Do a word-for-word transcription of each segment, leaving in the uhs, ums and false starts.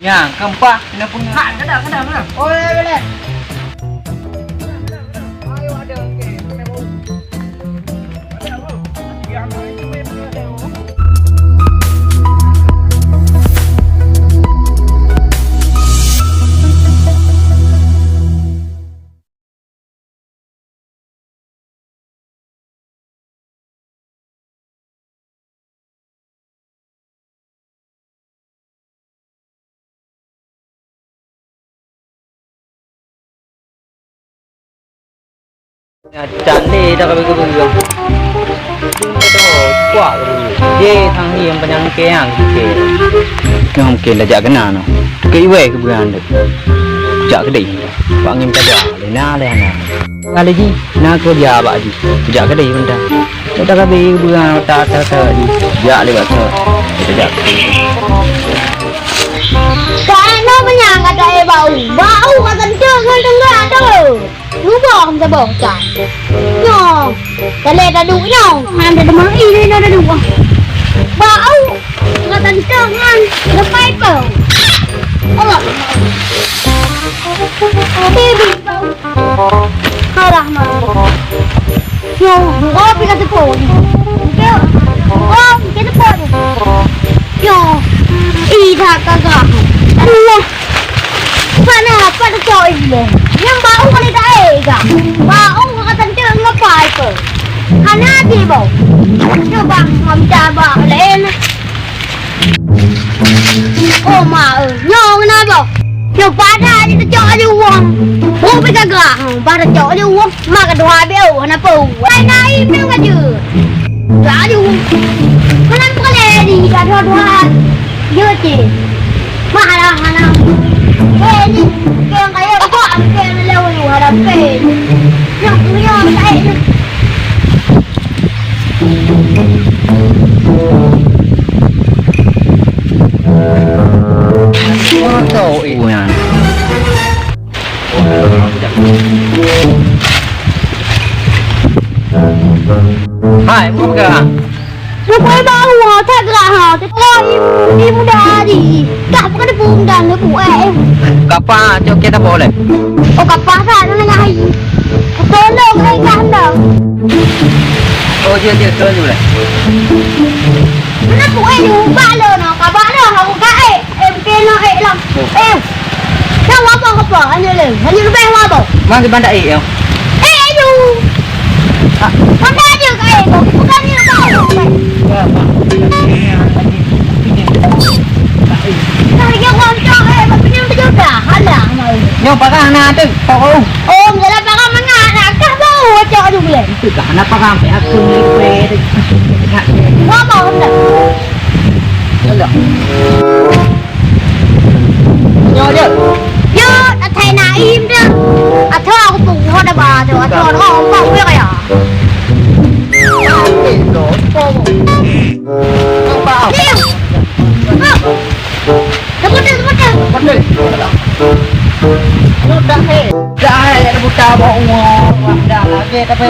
Nyang keumpat, keuneuk peungeuh. Hai, kada, kada, kada. Oh, ya, boleh. Ayo, ada, okey. Nyan tan lé dah ka beugöt-beugöt. Kuat ka beugöt. Jeh sang hi nyang panyang keu nyang keu. Nyang mungken dah jak keunan noh. Keu iwai keu beurang deh. Jak keudeh. Bak ngin tada. Lé na lé hana. Kali jih na keureuja bak jih. Jak keudeh benda. Dah ka beugöt beurang ta ta ta jih. Jak lé bak tu. Kita jak. Ka na meunyan kata eh bau. Bau ka teuntang ngon teungoh tu. Rubah meusaboh tan. Nyoe, talé taduek nyoe. Han tadeungoe ilée na taduek. Bau, ka tantang nyan, leupah ipeue. Allah. Bibi bau. Alah, ma. Nyoe, oh, pi ka teupeu. Nyoe, oh, pi ka teupeu. Nyoe, ih, that ka gah. Allah. Pat na, pat teucok ié. Nyang bau ka lé ka-ék ka. Bau ka teuntang leupah ipeue. Hana jibong. Cuba ngam tabak laén. Oh, ma, eh. Nyoe kenapa? Nyoe pada jiteucok laju wong. Oh, pi ka gah. Bah teucok laju wong. Ma ka dua beu, hana peu. Wai nai meu ka jeuet. Laju. Kenapa kalian ni? Ka dua-dua. Jeuet cit. Mah hana, hana. Eh, ni, keng kaya kok, keng lewat lu hadap keng. Nyok, nyok, tai. Moto ibu nyan. Hai, buka. Buku bau ha, tak gerak ha. Tengok ibu, ibu dah hari. Dah bukan ibu dah lebu eh. Kapa cok kita boleh. Oh kapa sa na ngai. Tolong hai kah dah. Oh je je tolong boleh. Mana buku eh ubah lo no, kapa lo ha buka eh. Eh, pena eh lah. Eh. Dah wabah apa? Hanya le. Hanya lebih wabah. Mang di banda eh yo. Eh, ayo. Ah, mana aja kau eh? Bukan ni kau. Nah, dia kau cak eh, tapi yang tu dah. Alah, mau. Nyoe parah na tu. Oh, oh. Oh, dalam parah mana? Nak kah bau cak tu boleh. Itu dah na parah sampai aku ni pe. Wabah dah. Alah. Nyoe jeuet. Jeuet, atai Naim deuh. Atau aku pungo daba tu, atau aku kok ya. Naim. Ah. Sebentar, sebentar. Sebentar. Dah, eh. Dah, eh, ada buta bawa uang, uang dah lagi, tapi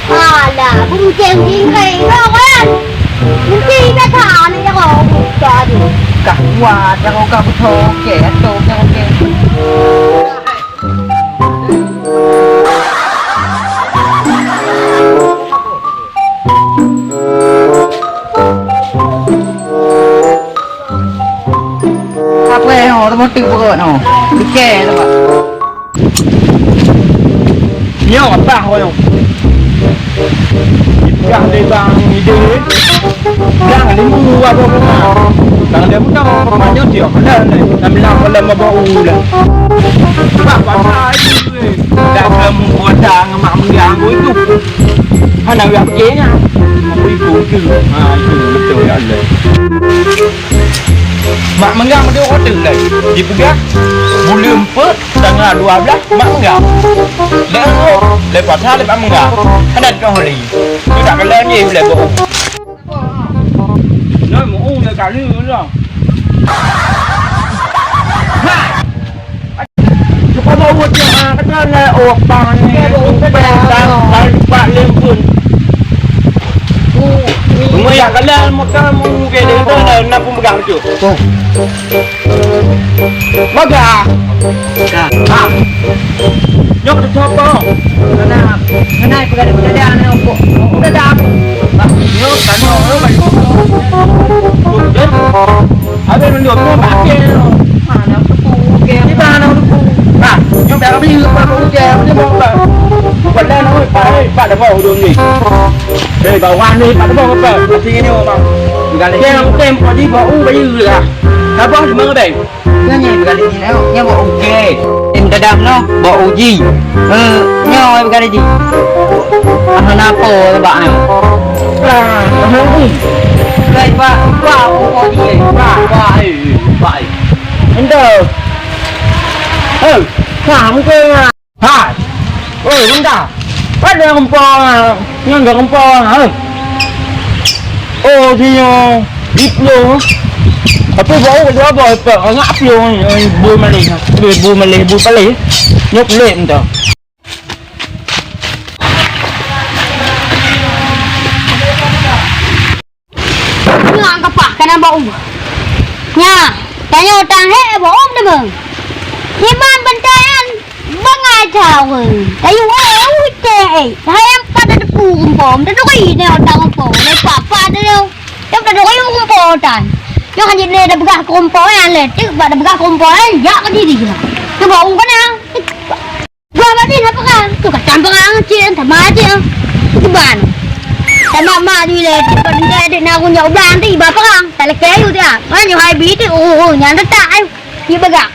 Alah, bunceng jingkai kau kan? Mungkin dah tahan ya kau buka tu. Kah kuat, dah kau kah betul. Okey, atau okey, okey. Apa yang orang motif pokok no? Okey, nampak. Nyoe bah nyoe. Dah lé bang ide. Dah lé bu apa bunga. Bang dia pun dah manyo dia. Dah lé. Sambil lampu lampu bau lah. Bah pasal itu. Dah kamu buat dah ngemak mengganggu itu. Hana yak kenya. Aku itu itu. Ha itu betul ya Allah. Mak menggam ada hotel lagi. Dipeugah buleuen peuet tanggal dua belas mak menggam. Lé roh, lé pasal lé mak menggam. Hana kau holi. Kau tak kena ni boleh bohong. Nah, mau dah kali lah. Cuba bawa dia ha kena lah opang ni. Opang tak tak lupa lempun. Meunyoe jak kalon moto mungken dia tu na, na pun peugah lucu. Moga. Ha. Nyoe teucoba. Kana, kana peugah dia aneuk umpok. Udah dah. Nyoe kana, nyoe kana. Habis nyoe tu pakai. Mana aku umpok? Di mana aku umpok? Nah, nyoe biar kami lupa umpok. Dia mau apa? Bukan dah nak apa? Eh, pada mau dong ni. Dari bawah ni pada bawah apa? Tapi ini orang. Bukan lagi. Dia yang tem padi bau bayu lah. Apa semua deh? Nyan nyang bukan lagi nyoe, nyoe bau uge. Em dadam noh, bau uji. Eh, nyoe bukan lagi. Ah, napa bak nyoe? Bah, bah, bah, bah, bah, eh, bah, eh. Entah. Eh, kamu ke? Hai. Oi, Honda. Pada rumpok, nyang dah rumpok, ha? Oh, dia di Plueng. Tapi bau dia apa? Apa? Ngak Plueng, eh, bu malih. Bu, bu malih, bu palih. Nyok lek entah. Ngon kapah kana bau. Nya, tanyoe tang hek bau deungon. Himan bentaian bangai cawe. Kayu eh, eh, eh. Hai empat ada pu gempom, ada doi ni otak gempom. Ni papa ada tu. Dia ada doi gempom tan. Dia hanya ni ada begah gempom eh, le. Dia ada begah gempom eh, ya ke diri. Dia bau kana. Buah badi na perang. Tu kacang perang cik, sama cik. Kiban. Sama mak ni le, kiban dia dek nak runyak ulang tu iba perang. Tak lekeh ayu dia. Mana nyoe hai bi tu, oh, oh, nyang letak ai. Ni bagak.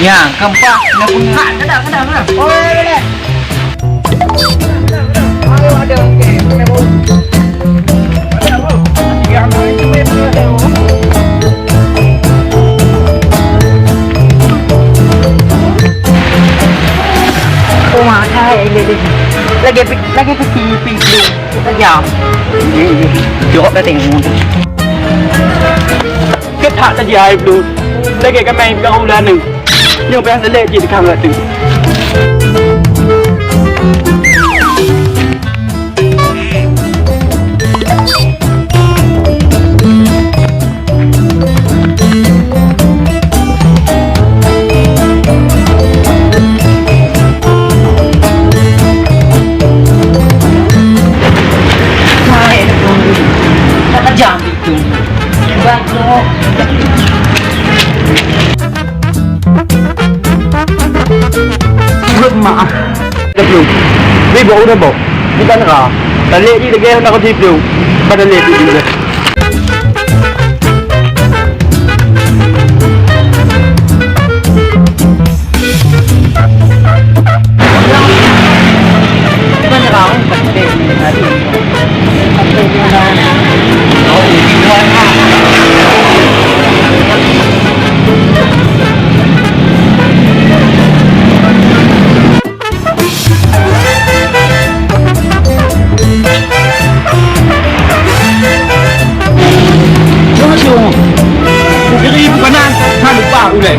Ya, keempat nak punya. Ha, dah dah, dah dah. Oh, ya, ya, ya. Ayo ada okey. Lagi lagi kecil pintu. Tajam. Jawab dah tengok. Keutak saja hai Blue. Lagèe kamè peugah ulôn nyoe. Nyoe payah lelek jih dikang ratu. Hai, tak tajam. Rot mak ah. Dah belum. Bibok udah bok. Bukan ra. Talek di degeh nak kau tipu. Pada lek di degeh. Beri bukanan, hana lupa ulèe.